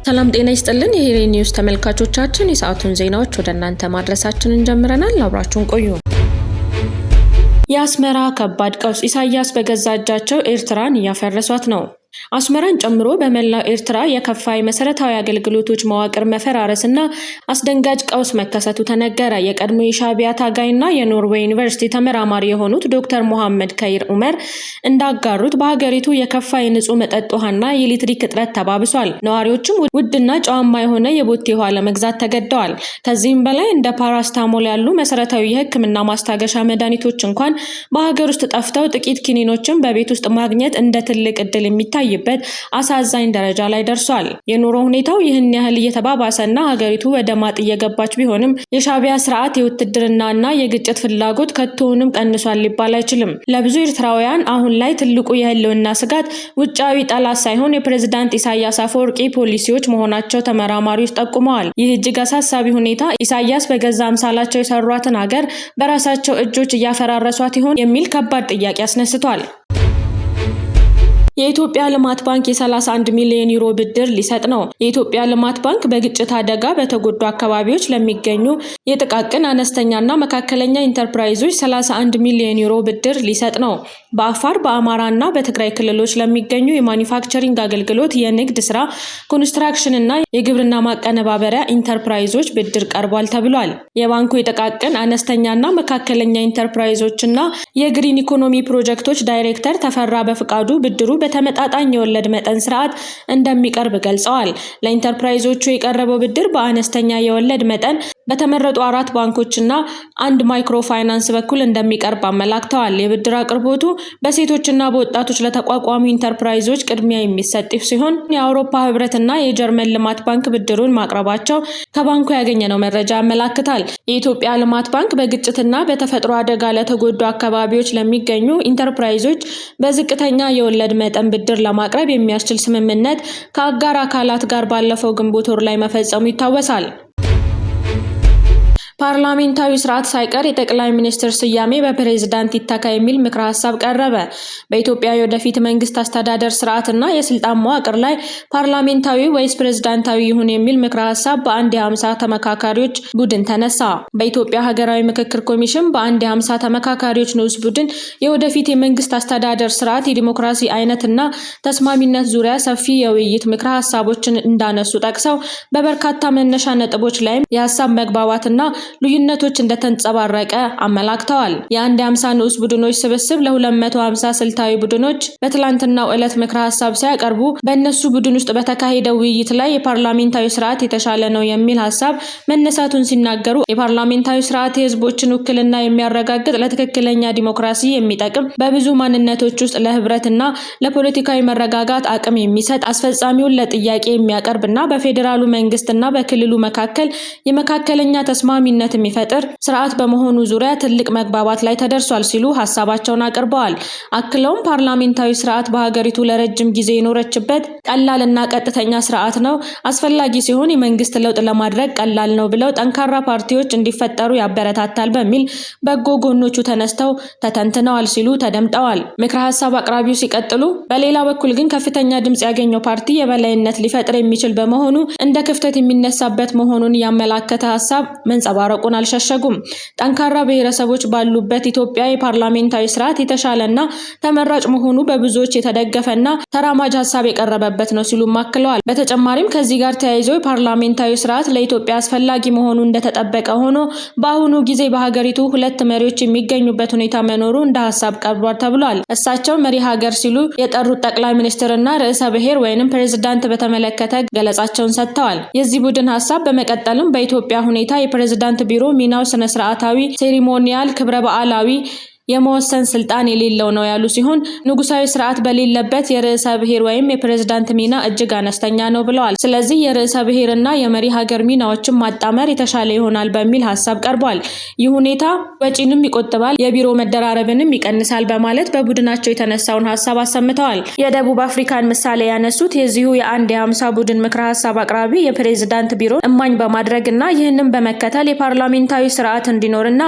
ሰላም ጤና ይስጥልን። የሄሬ ኒውስ ተመልካቾቻችን፣ የሰዓቱን ዜናዎች ወደ እናንተ ማድረሳችንን ጀምረናል። አብራችሁን ቆዩ። የአስመራ ከባድ ቀውስ፣ ኢሳያስ በገዛ እጃቸው ኤርትራን እያፈረሷት ነው። አስመራን ጨምሮ በመላው ኤርትራ የከፋ የመሰረታዊ አገልግሎቶች መዋቅር መፈራረስና አስደንጋጭ ቀውስ መከሰቱ ተነገረ። የቀድሞ የሻዕቢያ ታጋይና የኖርዌይ ዩኒቨርሲቲ ተመራማሪ የሆኑት ዶክተር ሞሐመድ ከይር ኡመር እንዳጋሩት በሀገሪቱ የከፋ የንጹህ መጠጥ ውሃና የኤሌክትሪክ እጥረት ተባብሷል። ነዋሪዎችም ውድና ጨዋማ የሆነ የቦቴ ውሃ ለመግዛት ተገደዋል። ከዚህም በላይ እንደ ፓራስታሞል ያሉ መሰረታዊ የሕክምና ማስታገሻ መድኃኒቶች እንኳን በሀገር ውስጥ ጠፍተው ጥቂት ኪኒኖችን በቤት ውስጥ ማግኘት እንደ ትልቅ ዕድል የሚታይበት አሳዛኝ ደረጃ ላይ ደርሷል። የኑሮ ሁኔታው ይህን ያህል እየተባባሰና ሀገሪቱ ወደ ማጥ እየገባች ቢሆንም የሻዕቢያ ስርዓት የውትድርናና የግጭት ፍላጎት ከቶውንም ቀንሷል ሊባል አይችልም። ለብዙ ኤርትራውያን አሁን ላይ ትልቁ የህልውና ስጋት ውጫዊ ጠላት ሳይሆን የፕሬዝዳንት ኢሳያስ አፈወርቂ ፖሊሲዎች መሆናቸው ተመራማሪዎች ጠቁመዋል። ይህ እጅግ አሳሳቢ ሁኔታ ኢሳያስ በገዛ አምሳላቸው የሰሯትን ሀገር በራሳቸው እጆች እያፈራረሷት ይሆን የሚል ከባድ ጥያቄ አስነስቷል። የኢትዮጵያ ልማት ባንክ የ31 ሚሊዮን ዩሮ ብድር ሊሰጥ ነው። የኢትዮጵያ ልማት ባንክ በግጭት አደጋ በተጎዱ አካባቢዎች ለሚገኙ የጥቃቅን አነስተኛና መካከለኛ ኢንተርፕራይዞች 31 ሚሊዮን ዩሮ ብድር ሊሰጥ ነው። በአፋር፣ በአማራ እና በትግራይ ክልሎች ለሚገኙ የማኑፋክቸሪንግ አገልግሎት፣ የንግድ ስራ፣ ኮንስትራክሽን እና የግብርና ማቀነባበሪያ ኢንተርፕራይዞች ብድር ቀርቧል ተብሏል። የባንኩ የጥቃቅን አነስተኛና መካከለኛ ኢንተርፕራይዞች እና የግሪን ኢኮኖሚ ፕሮጀክቶች ዳይሬክተር ተፈራ በፍቃዱ ብድሩ በተመጣጣኝ የወለድ መጠን ስርዓት እንደሚቀርብ ገልጸዋል። ለኢንተርፕራይዞቹ የቀረበው ብድር በአነስተኛ የወለድ መጠን በተመረጡ አራት ባንኮችና አንድ ማይክሮ ፋይናንስ በኩል እንደሚቀርብ አመላክተዋል። የብድር አቅርቦቱ በሴቶችና በወጣቶች ለተቋቋሙ ኢንተርፕራይዞች ቅድሚያ የሚሰጥ ሲሆን፣ የአውሮፓ ህብረትና የጀርመን ልማት ባንክ ብድሩን ማቅረባቸው ከባንኩ ያገኘነው መረጃ ያመላክታል። የኢትዮጵያ ልማት ባንክ በግጭትና በተፈጥሮ አደጋ ለተጎዱ አካባቢዎች ለሚገኙ ኢንተርፕራይዞች በዝቅተኛ የወለድ መጠን ብድር ለማቅረብ የሚያስችል ስምምነት ከአጋር አካላት ጋር ባለፈው ግንቦት ወር ላይ መፈጸሙ ይታወሳል። ፓርላሜንታዊ ስርዓት ሳይቀር የጠቅላይ ሚኒስትር ስያሜ በፕሬዝዳንት ይተካ የሚል ምክረ ሀሳብ ቀረበ። በኢትዮጵያ የወደፊት መንግስት አስተዳደር ስርዓትና የስልጣን መዋቅር ላይ ፓርላሜንታዊ ወይስ ፕሬዝዳንታዊ ይሁን የሚል ምክረ ሀሳብ በአንድ የ50 ተመካካሪዎች ቡድን ተነሳ። በኢትዮጵያ ሀገራዊ ምክክር ኮሚሽን በአንድ የ50 ተመካካሪዎች ንዑስ ቡድን የወደፊት የመንግስት አስተዳደር ስርዓት፣ የዲሞክራሲ አይነትና ተስማሚነት ዙሪያ ሰፊ የውይይት ምክረ ሀሳቦችን እንዳነሱ ጠቅሰው፣ በበርካታ መነሻ ነጥቦች ላይም የሀሳብ መግባባትና ልዩነቶች እንደተንጸባረቀ አመላክተዋል። የአንድ የ50 ንዑስ ቡድኖች ስብስብ ለ250 ስልታዊ ቡድኖች በትላንትናው ዕለት ምክረ ሀሳብ ሲያቀርቡ፣ በእነሱ ቡድን ውስጥ በተካሄደው ውይይት ላይ የፓርላሜንታዊ ስርዓት የተሻለ ነው የሚል ሀሳብ መነሳቱን ሲናገሩ፣ የፓርላሜንታዊ ስርዓት የህዝቦችን ውክልና የሚያረጋግጥ፣ ለትክክለኛ ዲሞክራሲ የሚጠቅም፣ በብዙ ማንነቶች ውስጥ ለህብረትና ለፖለቲካዊ መረጋጋት አቅም የሚሰጥ፣ አስፈጻሚውን ለጥያቄ የሚያቀርብ እና በፌዴራሉ መንግስትና በክልሉ መካከል የመካከለኛ ተስማሚነት የሚፈጥር ስርዓት በመሆኑ ዙሪያ ትልቅ መግባባት ላይ ተደርሷል ሲሉ ሀሳባቸውን አቅርበዋል። አክለውም ፓርላሜንታዊ ስርዓት በሀገሪቱ ለረጅም ጊዜ የኖረችበት ቀላልና ቀጥተኛ ስርዓት ነው። አስፈላጊ ሲሆን የመንግስት ለውጥ ለማድረግ ቀላል ነው ብለው፣ ጠንካራ ፓርቲዎች እንዲፈጠሩ ያበረታታል በሚል በጎ ጎኖቹ ተነስተው ተተንትነዋል ሲሉ ተደምጠዋል። ምክረ ሀሳብ አቅራቢው ሲቀጥሉ፣ በሌላ በኩል ግን ከፍተኛ ድምጽ ያገኘው ፓርቲ የበላይነት ሊፈጥር የሚችል በመሆኑ እንደ ክፍተት የሚነሳበት መሆኑን ያመላከተ ሀሳብ መንጸባረቁን አልሸሸጉም። ጠንካራ ብሔረሰቦች ባሉበት ኢትዮጵያ የፓርላሜንታዊ ስርዓት የተሻለና ተመራጭ መሆኑ በብዙዎች የተደገፈና ተራማጅ ሀሳብ የቀረበበት ነው ሲሉም አክለዋል። በተጨማሪም ከዚህ ጋር ተያይዞ የፓርላሜንታዊ ስርዓት ለኢትዮጵያ አስፈላጊ መሆኑ እንደተጠበቀ ሆኖ፣ በአሁኑ ጊዜ በሀገሪቱ ሁለት መሪዎች የሚገኙበት ሁኔታ መኖሩ እንደ ሀሳብ ቀርቧል ተብሏል። እሳቸው መሪ ሀገር ሲሉ የጠሩት ጠቅላይ ሚኒስትርና ርዕሰ ብሔር ወይንም ፕሬዝዳንት በተመለከተ ገለጻቸውን ሰጥተዋል። የዚህ ቡድን ሀሳብ በመቀጠልም በኢትዮጵያ ሁኔታ የፕሬዝዳንት ቢሮ ሚናው ስነስርዓታዊ፣ ceremonial፣ ክብረ በዓላዊ፣ የመወሰን ስልጣን የሌለው ነው ያሉ ሲሆን፣ ንጉሳዊ ስርዓት በሌለበት የርዕሰ ብሔር ወይም የፕሬዝዳንት ሚና እጅግ አነስተኛ ነው ብለዋል። ስለዚህ የርዕሰ ብሔርና የመሪ ሀገር ሚናዎችን ማጣመር የተሻለ ይሆናል በሚል ሀሳብ ቀርቧል። ይህ ሁኔታ ወጪንም ይቆጥባል፣ የቢሮ መደራረብንም ይቀንሳል በማለት በቡድናቸው የተነሳውን ሀሳብ አሰምተዋል። የደቡብ አፍሪካን ምሳሌ ያነሱት የዚሁ የአንድ የ50 ቡድን ምክረ ሀሳብ አቅራቢ፣ የፕሬዝዳንት ቢሮ እማኝ በማድረግ እና ይህንን በመከተል የፓርላሜንታዊ ስርዓት እንዲኖርና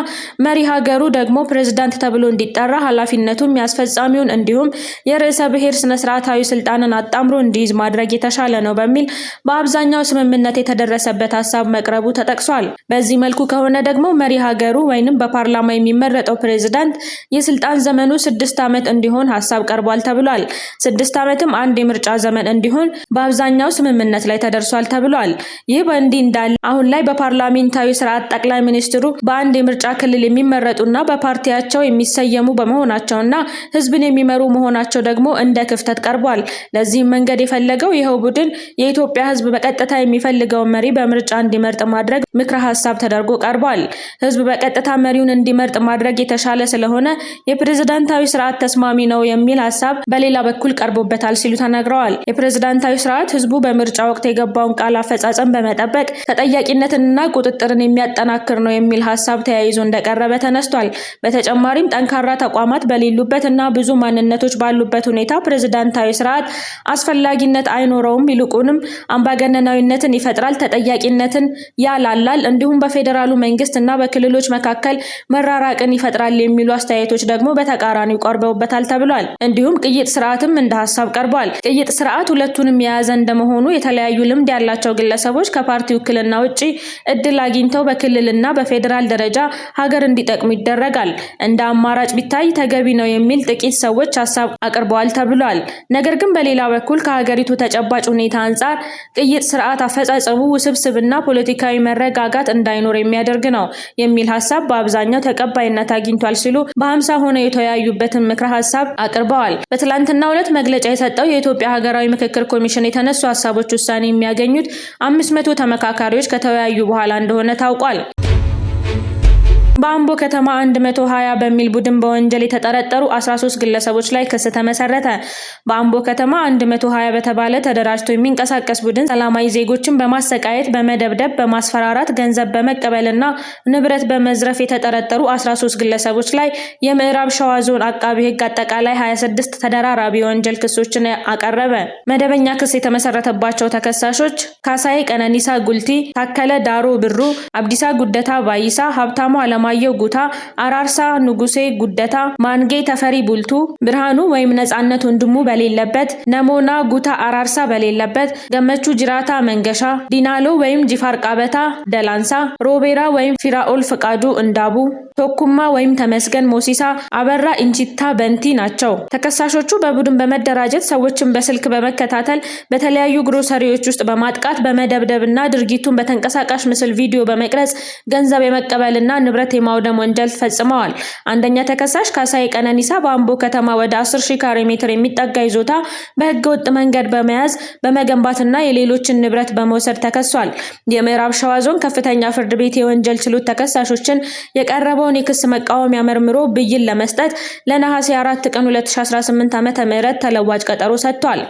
መሪ ሀገሩ ደግሞ ፕሬዝዳንት ተብሎ ተብሎ እንዲጠራ፣ ኃላፊነቱም የአስፈጻሚውን እንዲሁም የርዕሰ ብሔር ስነስርዓታዊ ስልጣንን አጣምሮ እንዲይዝ ማድረግ የተሻለ ነው በሚል በአብዛኛው ስምምነት የተደረሰበት ሀሳብ መቅረቡ ተጠቅሷል። በዚህ መልኩ ከሆነ ደግሞ መሪ ሀገሩ ወይንም በፓርላማ የሚመረጠው ፕሬዝዳንት የስልጣን ዘመኑ 6 ዓመት እንዲሆን ሀሳብ ቀርቧል ተብሏል። 6 ዓመትም አንድ የምርጫ ዘመን እንዲሆን በአብዛኛው ስምምነት ላይ ተደርሷል ተብሏል። ይህ በእንዲህ እንዳለ አሁን ላይ በፓርላሜንታዊ ስርዓት ጠቅላይ ሚኒስትሩ በአንድ የምርጫ ክልል የሚመረጡና በፓርቲያቸው የሚሰየሙ በመሆናቸውና ህዝብን የሚመሩ መሆናቸው ደግሞ እንደ ክፍተት ቀርቧል። ለዚህም መንገድ የፈለገው ይኸው ቡድን የኢትዮጵያ ህዝብ በቀጥታ የሚፈልገውን መሪ በምርጫ እንዲመርጥ ማድረግ ምክረ ሀሳብ ተደርጎ ቀርቧል። ህዝብ በቀጥታ መሪውን እንዲመርጥ ማድረግ የተሻለ ስለሆነ የፕሬዝዳንታዊ ስርዓት ተስማሚ ነው የሚል ሀሳብ በሌላ በኩል ቀርቦበታል ሲሉ ተናግረዋል። የፕሬዝዳንታዊ ስርዓት ህዝቡ በምርጫ ወቅት የገባውን ቃል አፈጻጸም በመጠበቅ ተጠያቂነትንና ቁጥጥርን የሚያጠናክር ነው የሚል ሀሳብ ተያይዞ እንደቀረበ ተነስቷል። በተጨማሪም ጠንካራ ተቋማት በሌሉበት እና ብዙ ማንነቶች ባሉበት ሁኔታ ፕሬዝዳንታዊ ስርዓት አስፈላጊነት አይኖረውም፣ ይልቁንም አምባገነናዊነትን ይፈጥራል፣ ተጠያቂነትን ያላላል፣ እንዲሁም በፌዴራሉ መንግስት እና በክልሎች መካከል መራራቅን ይፈጥራል የሚሉ አስተያየቶች ደግሞ በተቃራኒው ቀርበውበታል ተብሏል። እንዲሁም ቅይጥ ስርዓትም እንደ ሀሳብ ቀርቧል። ቅይጥ ስርዓት ሁለቱንም የያዘ እንደመሆኑ የተለያዩ ልምድ ያላቸው ግለሰቦች ከፓርቲ ውክልና ውጪ እድል አግኝተው በክልልና በፌዴራል ደረጃ ሀገር እንዲጠቅሙ ይደረጋል። እንደ አማራጭ ቢታይ ተገቢ ነው የሚል ጥቂት ሰዎች ሀሳብ አቅርበዋል ተብሏል። ነገር ግን በሌላ በኩል ከሀገሪቱ ተጨባጭ ሁኔታ አንጻር ቅይጥ ስርዓት አፈጻጸሙ ውስብስብና ፖለቲካዊ መረጋጋት እንዳይኖር የሚያደርግ ነው የሚል ሀሳብ በአብዛኛው ተቀባይነት አግኝቷል ሲሉ በ50 ሆነው የተወያዩበትን ምክረ ሀሳብ አቅርበዋል። በትላንትናው ዕለት መግለጫ የሰጠው የኢትዮጵያ ሀገራዊ ምክክር ኮሚሽን የተነሱ ሀሳቦች ውሳኔ የሚያገኙት 500 ተመካካሪዎች ከተወያዩ በኋላ እንደሆነ ታውቋል። በአምቦ ከተማ 120 በሚል ቡድን በወንጀል የተጠረጠሩ 13 ግለሰቦች ላይ ክስ ተመሰረተ። በአምቦ ከተማ 120 በተባለ ተደራጅቶ የሚንቀሳቀስ ቡድን ሰላማዊ ዜጎችን በማሰቃየት፣ በመደብደብ፣ በማስፈራራት፣ ገንዘብ በመቀበልና ንብረት በመዝረፍ የተጠረጠሩ 13 ግለሰቦች ላይ የምዕራብ ሸዋ ዞን አቃቢ ሕግ አጠቃላይ 26 ተደራራቢ የወንጀል ክሶችን አቀረበ። መደበኛ ክስ የተመሰረተባቸው ተከሳሾች ካሳዬ ቀነኒሳ ጉልቲ፣ ታከለ ዳሮ ብሩ፣ አብዲሳ ጉደታ ባይሳ፣ ሀብታሙ አለማየሁ ጉታ፣ አራርሳ ንጉሴ ጉደታ፣ ማንጌ ተፈሪ ቡልቱ፣ ብርሃኑ ወይም ነጻነት ወንድሙ በሌለበት፣ ነሞና ጉታ አራርሳ በሌለበት፣ ገመቹ ጅራታ መንገሻ፣ ዲናሎ ወይም ጂፋር ቃበታ ደላንሳ፣ ሮቤራ ወይም ፊራኦል ፍቃዱ እንዳቡ፣ ቶኩማ ወይም ተመስገን ሞሲሳ፣ አበራ ኢንቺታ በንቲ ናቸው። ተከሳሾቹ በቡድን በመደራጀት ሰዎችን በስልክ በመከታተል፣ በተለያዩ ግሮሰሪዎች ውስጥ በማጥቃት፣ በመደብደብ እና ድርጊቱን በተንቀሳቃሽ ምስል ቪዲዮ በመቅረጽ ገንዘብ የመቀበልና ንብረት የማውደም ወንጀል ፈጽመዋል። አንደኛ ተከሳሽ ካሳዬ ቀነኒሳ በአምቦ ከተማ ወደ 10 ሺህ ካሬ ሜትር የሚጠጋ ይዞታ በህገወጥ መንገድ በመያዝ፣ በመገንባትና የሌሎችን ንብረት በመውሰድ ተከሷል። የምዕራብ ሸዋ ዞን ከፍተኛ ፍርድ ቤት የወንጀል ችሎት ተከሳሾችን የቀረበውን የክስ መቃወሚያ መርምሮ ብይን ለመስጠት ለነሐሴ 4 ቀን 2018 ዓ.ም ተለዋጭ ቀጠሮ ሰጥቷል።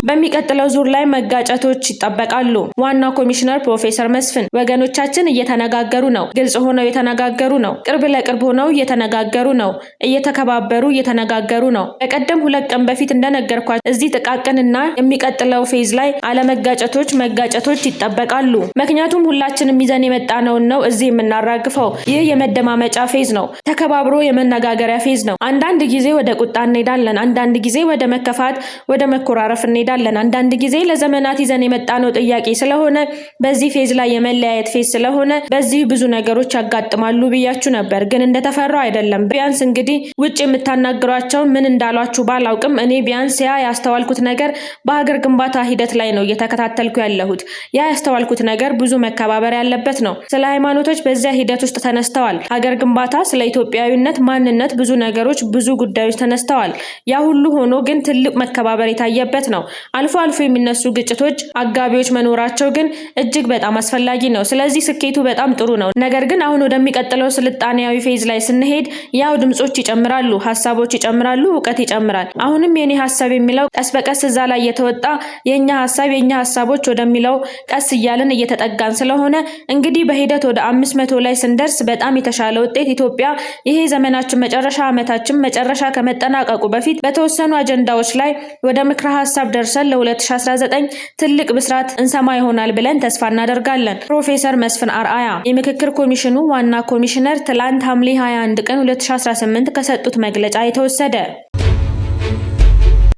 በሚቀጥለው ዙር ላይ መጋጨቶች ይጠበቃሉ። ዋና ኮሚሽነር ፕሮፌሰር መስፍን ወገኖቻችን እየተነጋገሩ ነው። ግልጽ ሆነው እየተነጋገሩ ነው። ቅርብ ለቅርብ ሆነው እየተነጋገሩ ነው። እየተከባበሩ እየተነጋገሩ ነው። በቀደም 2 ቀን በፊት እንደነገርኳቸው እዚህ ጥቃቅንና የሚቀጥለው phase ላይ አለመጋጨቶች፣ መጋጨቶች ይጠበቃሉ። ምክንያቱም ሁላችንም ይዘን የመጣነውን ነው እዚህ የምናራግፈው። ይህ የመደማመጫ phase ነው። ተከባብሮ የመነጋገሪያ phase ነው። አንዳንድ ጊዜ ወደ ቁጣ እንሄዳለን። አንዳንድ ጊዜ ወደ መከፋት፣ ወደ መኮራረፍ እንሄዳለን። አንዳንድ ጊዜ ለዘመናት ይዘን የመጣነው ጥያቄ ስለሆነ በዚህ phase ላይ የመለያየት phase ስለሆነ በዚህ ብዙ ነገሮች ያጋጥማሉ ብያችሁ ነበር። ግን እንደተፈራው አይደለም። ቢያንስ እንግዲህ ውጭ የምታናግሯቸው ምን እንዳሏችሁ ባላውቅም እኔ ቢያንስ ያ ያስተዋልኩት ነገር በሀገር ግንባታ ሂደት ላይ ነው እየተከታተልኩ ያለሁት። ያ ያስተዋልኩት ነገር ብዙ መከባበር ያለበት ነው። ስለ ሃይማኖቶች በዚያ ሂደት ውስጥ ተነስተዋል። ሀገር ግንባታ፣ ስለ ኢትዮጵያዊነት ማንነት ብዙ ነገሮች፣ ብዙ ጉዳዮች ተነስተዋል። ያ ሁሉ ሆኖ ግን ትልቅ መከባበር የታየበት ነው። አልፎ አልፎ የሚነሱ ግጭቶች አጋቢዎች መኖራቸው ግን እጅግ በጣም አስፈላጊ ነው። ስለዚህ ስኬቱ በጣም ጥሩ ነው። ነገር ግን አሁን ወደሚቀጥለው ስልጣኔያዊ phase ላይ ስንሄድ ያው ድምጾች ይጨምራሉ፣ ሀሳቦች ይጨምራሉ፣ እውቀት ይጨምራል። አሁንም የኔ ሀሳብ የሚለው ቀስ በቀስ እዛ ላይ የተወጣ የእኛ ሀሳብ፣ የእኛ ሀሳቦች ወደሚለው ቀስ እያልን እየተጠጋን ስለሆነ እንግዲህ በሂደት ወደ 500 ላይ ስንደርስ በጣም የተሻለ ውጤት ኢትዮጵያ ይሄ ዘመናችን መጨረሻ፣ ዓመታችን መጨረሻ ከመጠናቀቁ በፊት በተወሰኑ አጀንዳዎች ላይ ወደ ምክረ ሀሳብ ደርሶ ደርሰን ለ2019 ትልቅ ብስራት እንሰማ ይሆናል ብለን ተስፋ እናደርጋለን። ፕሮፌሰር መስፍን አርአያ የምክክር ኮሚሽኑ ዋና ኮሚሽነር ትላንት ሐምሌ 21 ቀን 2018 ከሰጡት መግለጫ የተወሰደ።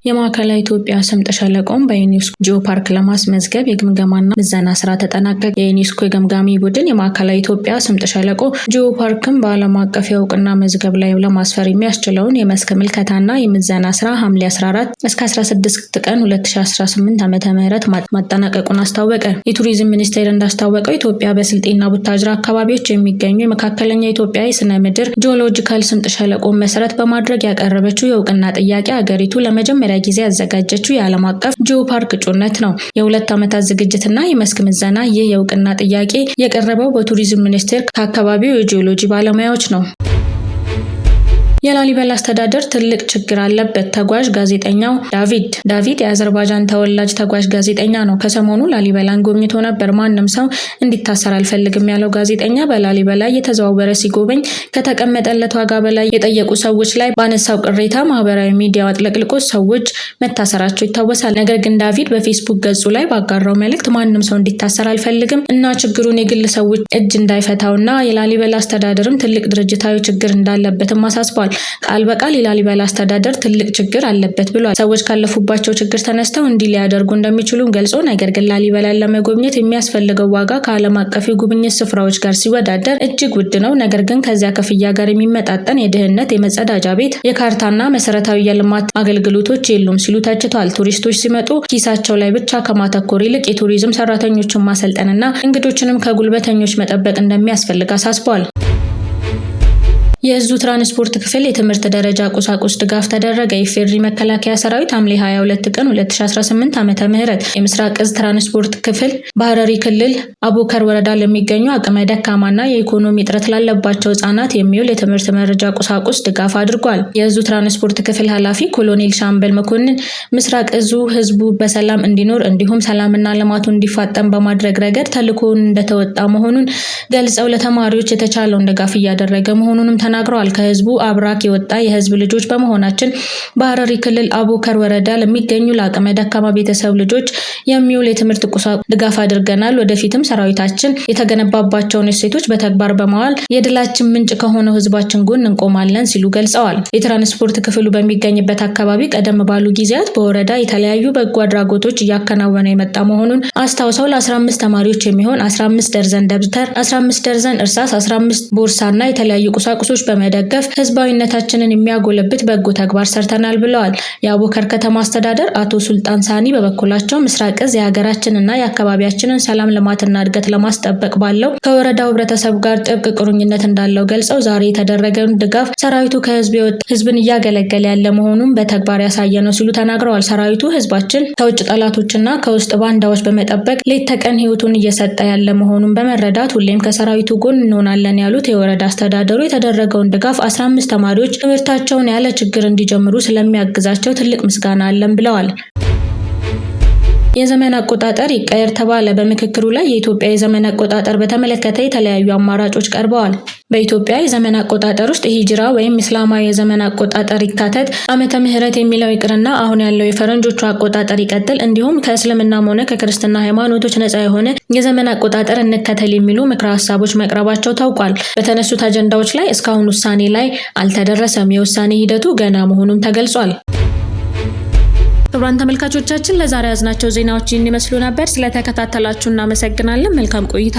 የማዕከላዊ ኢትዮጵያ ስምጥ ሸለቆን በዩኔስኮ ጂኦ ፓርክ ለማስመዝገብ የግምገማና ምዘና ስራ ተጠናቀቀ። የዩኔስኮ የገምጋሚ ቡድን የማዕከላዊ ኢትዮጵያ ስምጥ ሸለቆ ጂኦ ፓርክን በዓለም አቀፍ የእውቅና መዝገብ ላይ ለማስፈር የሚያስችለውን የመስክ ምልከታና የምዘና ስራ ሐምሌ 14 እስከ 16 ቀን 2018 ዓ.ም ማጠናቀቁን አስታወቀ። የቱሪዝም ሚኒስቴር እንዳስታወቀው ኢትዮጵያ በስልጤና ቡታጅራ አካባቢዎች የሚገኙ የመካከለኛ ኢትዮጵያ የስነ ምድር ጂኦሎጂካል ስምጥ ሸለቆን መሰረት በማድረግ ያቀረበችው የእውቅና ጥያቄ አገሪቱ ለመጀመሪያ ጊዜ ያዘጋጀችው የዓለም አቀፍ ጂኦ ፓርክ እጩነት ነው። የ2 ዓመታት ዝግጅትና የመስክ ምዘና። ይህ የእውቅና ጥያቄ የቀረበው በቱሪዝም ሚኒስቴር ከአካባቢው የጂኦሎጂ ባለሙያዎች ነው። የላሊበላ አስተዳደር ትልቅ ችግር አለበት። ተጓዥ ጋዜጠኛው ዳቪድ። ዳቪድ የአዘርባጃን ተወላጅ ተጓዥ ጋዜጠኛ ነው። ከሰሞኑ ላሊበላን ጎብኝቶ ነበር። ማንም ሰው እንዲታሰር አልፈልግም ያለው ጋዜጠኛ በላሊበላ እየተዘዋወረ ሲጎበኝ ከተቀመጠለት ዋጋ በላይ የጠየቁ ሰዎች ላይ ባነሳው ቅሬታ ማህበራዊ ሚዲያው አጥለቅልቆ ሰዎች መታሰራቸው ይታወሳል። ነገር ግን ዳቪድ በፌስቡክ ገጹ ላይ ባጋራው መልእክት ማንም ሰው እንዲታሰር አልፈልግም እና ችግሩን የግል ሰዎች እጅ እንዳይፈታው እና የላሊበላ አስተዳደርም ትልቅ ድርጅታዊ ችግር እንዳለበትም አሳስቧል። ቃል በቃል የላሊበላ አስተዳደር ትልቅ ችግር አለበት ብሏል። ሰዎች ካለፉባቸው ችግር ተነስተው እንዲህ ሊያደርጉ እንደሚችሉም ገልጾ ነገር ግን ላሊበላን ለመጎብኘት የሚያስፈልገው ዋጋ ከዓለም አቀፍ የጉብኝት ስፍራዎች ጋር ሲወዳደር እጅግ ውድ ነው። ነገር ግን ከዚያ ክፍያ ጋር የሚመጣጠን የደህንነት፣ የመጸዳጃ ቤት፣ የካርታና መሰረታዊ የልማት አገልግሎቶች የሉም ሲሉ ተችቷል። ቱሪስቶች ሲመጡ ኪሳቸው ላይ ብቻ ከማተኮር ይልቅ የቱሪዝም ሰራተኞችን ማሰልጠንና እንግዶችንም ከጉልበተኞች መጠበቅ እንደሚያስፈልግ አሳስቧል። የእዙ ትራንስፖርት ክፍል የትምህርት ደረጃ ቁሳቁስ ድጋፍ ተደረገ። የኢፌዴሪ መከላከያ ሰራዊት ሐምሌ 22 ቀን 2018 ዓ.ም የምስራቅ እዝ ትራንስፖርት ክፍል በሐረሪ ክልል አቦከር ወረዳ ለሚገኙ አቅመ ደካማና የኢኮኖሚ እጥረት ላለባቸው ህጻናት የሚውል የትምህርት መረጃ ቁሳቁስ ድጋፍ አድርጓል። የእዙ ትራንስፖርት ክፍል ኃላፊ ኮሎኔል ሻምበል መኮንን ምስራቅ እዙ ህዝቡ በሰላም እንዲኖር እንዲሁም ሰላምና ልማቱ እንዲፋጠን በማድረግ ረገድ ተልዕኮውን እንደተወጣ መሆኑን ገልጸው ለተማሪዎች የተቻለውን ድጋፍ እያደረገ መሆኑንም ተናግረዋል። ከህዝቡ አብራክ የወጣ የህዝብ ልጆች በመሆናችን በሐረሪ ክልል አቦከር ወረዳ ለሚገኙ ለአቅመ ደካማ ቤተሰብ ልጆች የሚውል የትምህርት ቁሳቁስ ድጋፍ አድርገናል። ወደፊትም ሰራዊታችን የተገነባባቸውን እሴቶች በተግባር በማዋል የድላችን ምንጭ ከሆነው ህዝባችን ጎን እንቆማለን ሲሉ ገልጸዋል። የትራንስፖርት ክፍሉ በሚገኝበት አካባቢ ቀደም ባሉ ጊዜያት በወረዳ የተለያዩ በጎ አድራጎቶች እያከናወነ የመጣ መሆኑን አስታውሰው ለ15 ተማሪዎች የሚሆን 15 ደርዘን ደብተር፣ 15 ደርዘን እርሳስ፣ 15 ቦርሳና የተለያዩ ቁሳቁሶች በመደገፍ ህዝባዊነታችንን የሚያጎለብት በጎ ተግባር ሰርተናል ብለዋል። የአቦከር ከተማ አስተዳደር አቶ ሱልጣን ሳኒ በበኩላቸው ምስራቅ እዝ የሀገራችንና የአካባቢያችንን ሰላም፣ ልማትና እድገት ለማስጠበቅ ባለው ከወረዳው ህብረተሰብ ጋር ጥብቅ ቁርኝነት እንዳለው ገልጸው ዛሬ የተደረገውን ድጋፍ ሰራዊቱ ከህዝብ የወጣ ህዝብን እያገለገለ ያለ መሆኑን በተግባር ያሳየ ነው ሲሉ ተናግረዋል። ሰራዊቱ ህዝባችን ከውጭ ጠላቶችና ከውስጥ ባንዳዎች በመጠበቅ ሌት ተቀን ህይወቱን እየሰጠ ያለ መሆኑን በመረዳት ሁሌም ከሰራዊቱ ጎን እንሆናለን ያሉት የወረዳ አስተዳደሩ የተደረገውን ድጋፍ 15 ተማሪዎች ትምህርታቸውን ያለ ችግር እንዲጀምሩ ስለሚያግዛቸው ትልቅ ምስጋና አለን ብለዋል። የዘመን አቆጣጠር ይቀየር ተባለ። በምክክሩ ላይ የኢትዮጵያ የዘመን አቆጣጠር በተመለከተ የተለያዩ አማራጮች ቀርበዋል። በኢትዮጵያ የዘመን አቆጣጠር ውስጥ የሂጅራ ወይም እስላማዊ የዘመን አቆጣጠር ይካተት፣ ዓመተ ምህረት የሚለው ይቅርና አሁን ያለው የፈረንጆቹ አቆጣጠር ይቀጥል፣ እንዲሁም ከእስልምናም ሆነ ከክርስትና ሃይማኖቶች ነፃ የሆነ የዘመን አቆጣጠር እንከተል የሚሉ ምክረ ሀሳቦች መቅረባቸው ታውቋል። በተነሱት አጀንዳዎች ላይ እስካሁን ውሳኔ ላይ አልተደረሰም። የውሳኔ ሂደቱ ገና መሆኑም ተገልጿል። ክቡራን ተመልካቾቻችን ለዛሬ ያዝናቸው ዜናዎች ይህን ይመስሉ ነበር። ስለተከታተላችሁ እናመሰግናለን። መልካም ቆይታ።